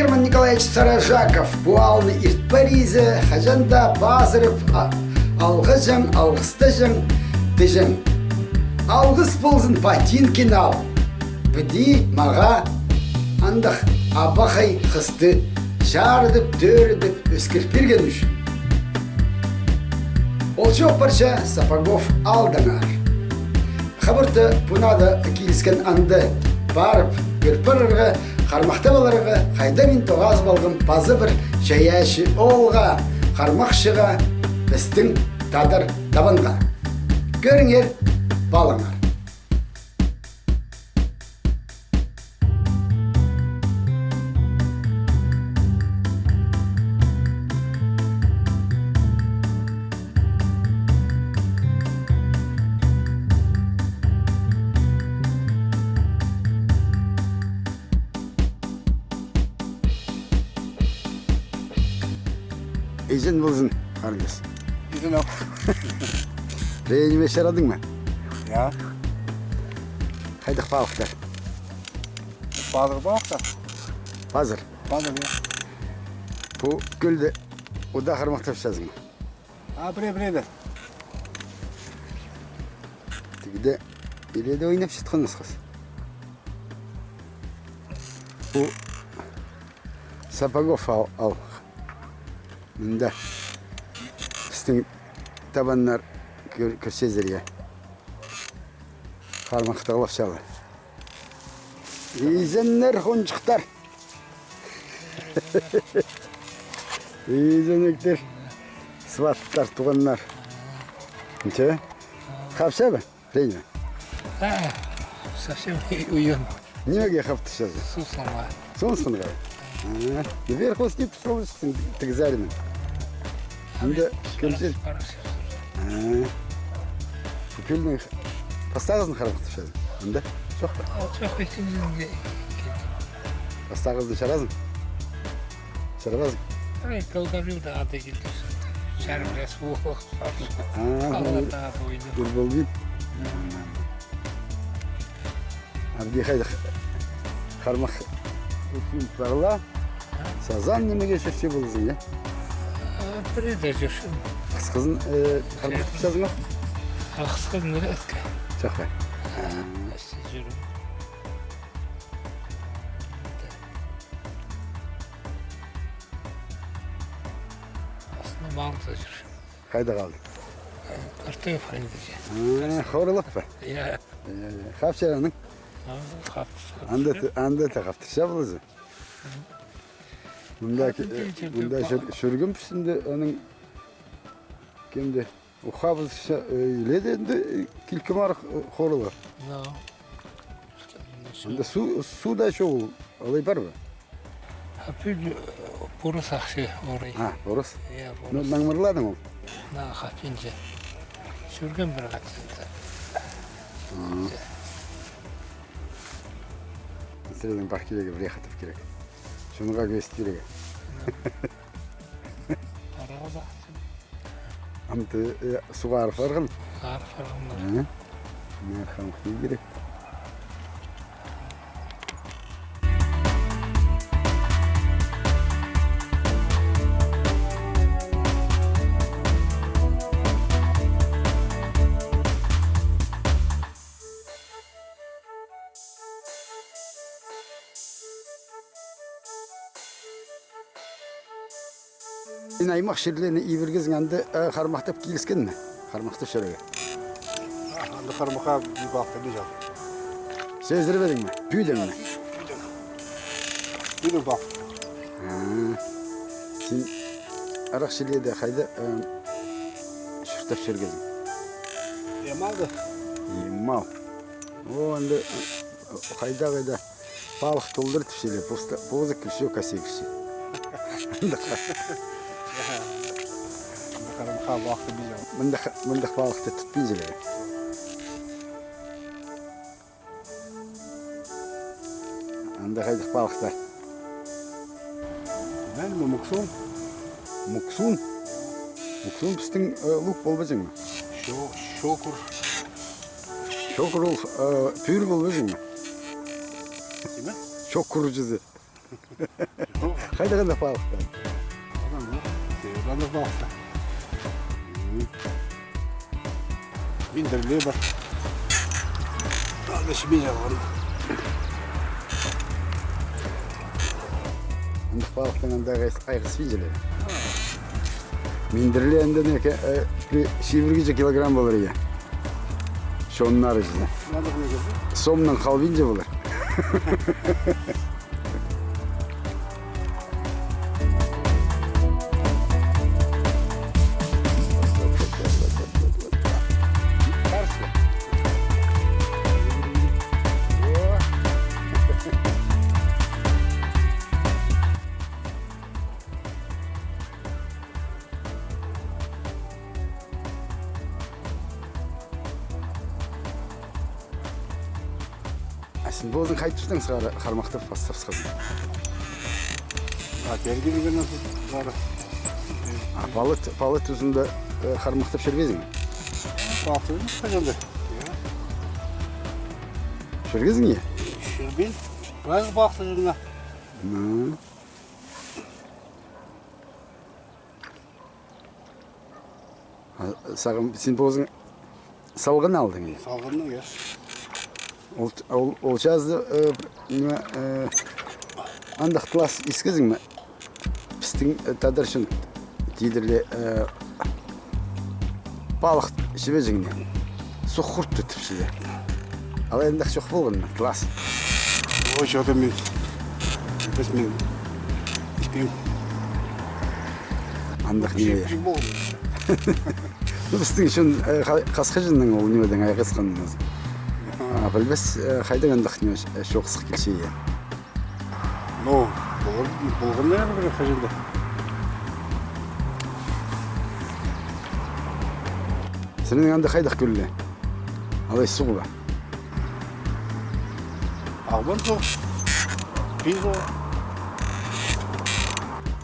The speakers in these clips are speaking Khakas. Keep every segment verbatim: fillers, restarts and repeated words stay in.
Герман Николаевич Саражаков пу аалны ирт париза, хаҷан даа пазырып, а-, алғаҷаң, алғыстаҷаң, тіҷең. Алғыс ползын Патинкин аал. Піди мағаа андағ абахай хысты чарыдып, тӧрідіп, ӧскір пирген ӱчӱн. Ол чоох парча Сапогов аалдаңар. Хабарта пу наада киліскен анда парып, кӧр парарға, хармахтап аларға, хайда мин тоғазып алғам паза пір чайаачы оолға, хармахчыға, пістің Тадар Табанға. Кӧріңер, палыңар. Изен ползын, харындас. Изен ох. Пірее ниме чарадың ма? Я. Хайдағ палыхтар? Пазыр палыхтар. Пазыр? Пазыр, я. Пу кӧлде удаа хармахтапчазың ма? А, пірее, пірееде. Тігде иреде ойнапчатхан осхас. Пу Сапогов аал, аал. Мында пістің табаннар кӧр-, кӧрчезер, я. Хармахтағлапчалар. Изеннер, хонҷыхтар. Изенектер. Сваттар, туғаннар. Ниче? Хапча ба? Время. А, совсем уйан. Нимеге хаптырчазың? Сусланға. Сусланға? А, наверху снег пошёл, тігі саринаң. Анда кӧлзер. А. Кӧлнің пастағызын хармахтапчазың? Анда? Чох па? А, чох, ікінҷізінде килдім. Пастағызын чаразың? Чарабазың? Ай, кӧлге пілді, ада килдім. Чарым час ол. А, паллада ада ойнап. Ӱр полбин. Абди хайдағ хармах ӱчӱн парла. Сазан нимеге чӧрче ползын, я? А, пірееде чӧрчем. Хысхызын, э, хармахтапчазың ма? А, хысхызын редко. Чох па? А. Астына чӧрем. Астына малда чӧрчем. Хайда халдың? Картоф хайдағ. А, хорылап па? Я. Я, я. Хапча аның? А, хап-, хап-, анда, анда та хаптырча полза. Мында, мында чӧр-, чӧргем пісінде, аның кемде? Ухабыс, э, иледе інде, э, килкі марых, э, хорыла. Да. Анда су, су даа чоғыл, алай пар ба? А пӱӱл, э, порыс ахча орай. А, порыс? Я, порыс. Ну, наңмырладың ол? На, хапинча. Чӧргем пір хати. Мгм. Сірернің пар кирегі, пір хатап кирек. Шуныға кӧзіт кирегі. Параға да. Амды, э, суғарып парған. Суғарып парған. Э? Не, хамхи керек. Син аймах чирлерні ибіргезің, анда, э, хармахтап киліскен ме? Хармахтап чӧрерге. Анда хармахха пӱӱл палыхты пілҷең. Сӧзірбедің ме? Пӱӱдең ме? Пӱӱдең. Пӱӱдең палых. А, син арах чирлерде хайда, э, чуртап чӧргезің? Ем аалда. Ем аал. О, анда, э, хайда-хайда. Палых толдыр тіпчелер, позы кірче, кӧзіт кірче. Мындағ. Мындағ палыхты тутпинчалар. Анда хайдағ палыхтар? Мин, муксун. Муксун? Муксун пістің, э, лук полбаҷаң ма? Чо-, чокыр. Чокыр ол, э, пӱӱл полбаҷаң ма? Ниме? Чокыр чізе. Хайдағ андағ палыхтаң? Адам, ну, северден палыхтаң. Миндірле пар. Аны чібеҷек аны. Андағ палыхтаң андағ айғас-, айғаспинчалар. Миндірле анда неке, э, пір чибіргіҷе килограмм полар, я. Чоннары чізе. Сомнаң халбинча полар. А син позың хай тустаң сығара хармахтап пастап сыххазың? А, тергелген бары. А палы, палы тузында, э, хармахтап чӧрбезің? Палы тузында хайдағ-да. Чӧргезің, е? Чӧрбин. Прай палы тузында. Ну. А сағам, син позың салғаннаң алдың, е? Салғаннаң, я. Ол, ол, ол чазы, э, ниме, э, андағ тылас искезің ме? Пістің, э, тадар чон тидірле, э, палых чібеҷеңнең. Сух хурт тутчалар. Алай андағ чох полған ма, тылас? Ой, чоғыл, мин, піс, мин испим. Андағ ниме, я. Чип-чип полған. Ну, пістің чон, э, ха-, хасхаҷаннаң ол нимедең айғасхан. Аха. А, пілбес, э, хайдаң андағ ниме, э, чоохтасхы килче, я. Ну, полған, полған, наверное, пір хаҷан даа. Сірернің анда хайдағ кӧл ле? Алай суғ ба? Ағбан суғ. Пии суғ.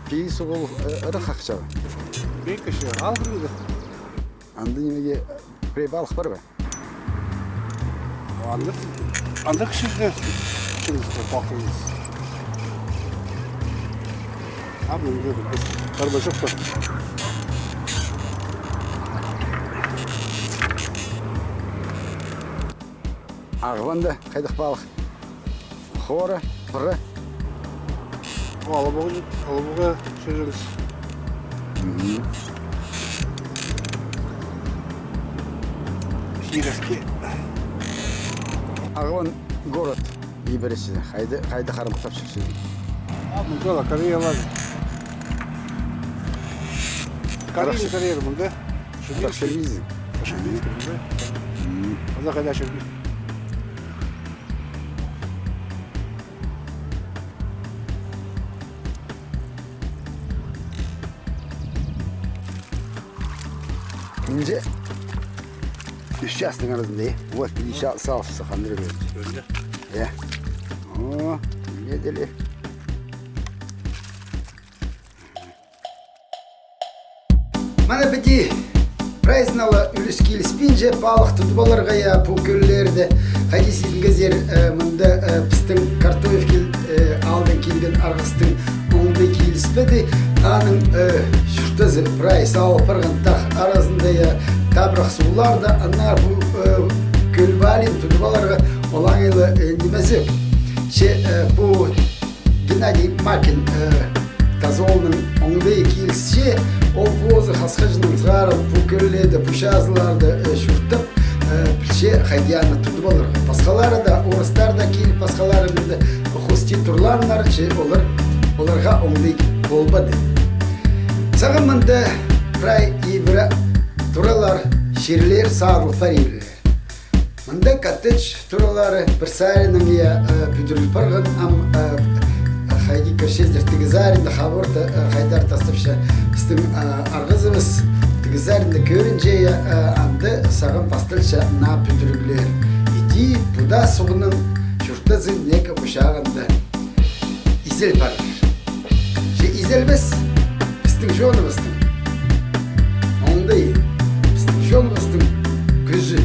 Пии суғ ол, э, ырах ахча ба? Пии кічіг, алғырында. Анда нимеге, э, пірее палых пар ба? Анда, анда кічіҷек, кічіҷек палых. А, мында пір, пір бе, чох па? Ағбанда хайдағ палых? Хора, пыра. Алабуға, алабуға чӧрчебіс. Мгм. Чиреске. Ағбан город ибірече. Хайда, хайда хармахтап чӧрчезің? А, мында ла Кореялар. Корея, Корея мында. Шербинский. Шербинский мында. Мгм. Анда хайда Шербинский. Мынҷа ӱс частың аразында, е? Вот, мына ча-, салыпча, Андрей Григорьевич. Кӧрдің бе? Е. О, не дели. Мына піди прайзына ла ӱлӱс киліспинче палых тудып аларға, я, пу кӧллерде. Хайди сизінгезер, э, мында, э, пістің Картоевка, э, аалдаң килген арғыстың оңдай киліспеді. Аның, э, чуртазы прай салыл парған тағ аразында, я, табырах суғларда, аннаңар пу, э, кӧл палиин тудып аларға олаңай ла, э, нимезі. Че, э, пу Геннадий Макин, э, тазалығынаң оңдай килісче, ол позы хасхаҷаннаң сығара пу кӧллерде, пу чазыларда, э, чуртап, э, пілче хайди аны тудып аларға. Пасхалары даа, орыстар даа киліп, пасхалары мында хости турлааннар, че олар, оларға оңдай полбады. Сағам мында прай ибіре туралар, чирлер садыл парирлер. Мында коттедж туралары пір саринаң, я, э, пӱдіріл парған, ам, э, хайди кӧрчезер, тігі саринда хабарта, э, хайдар тастапча пістің, э, арғызыбыс, тігі саринда кӧрінче, я, э, анда сағам пасталча наа пӱдіріглер. Иди пу даа суғның чуртазы неке учағында изел парар. Че изелбес пістің чоныбыстың оңдайы, пістің чоныбыстың кӱзі.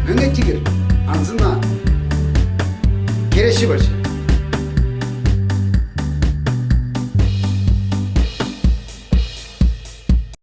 Мөңе тигір, анзына киречі полча.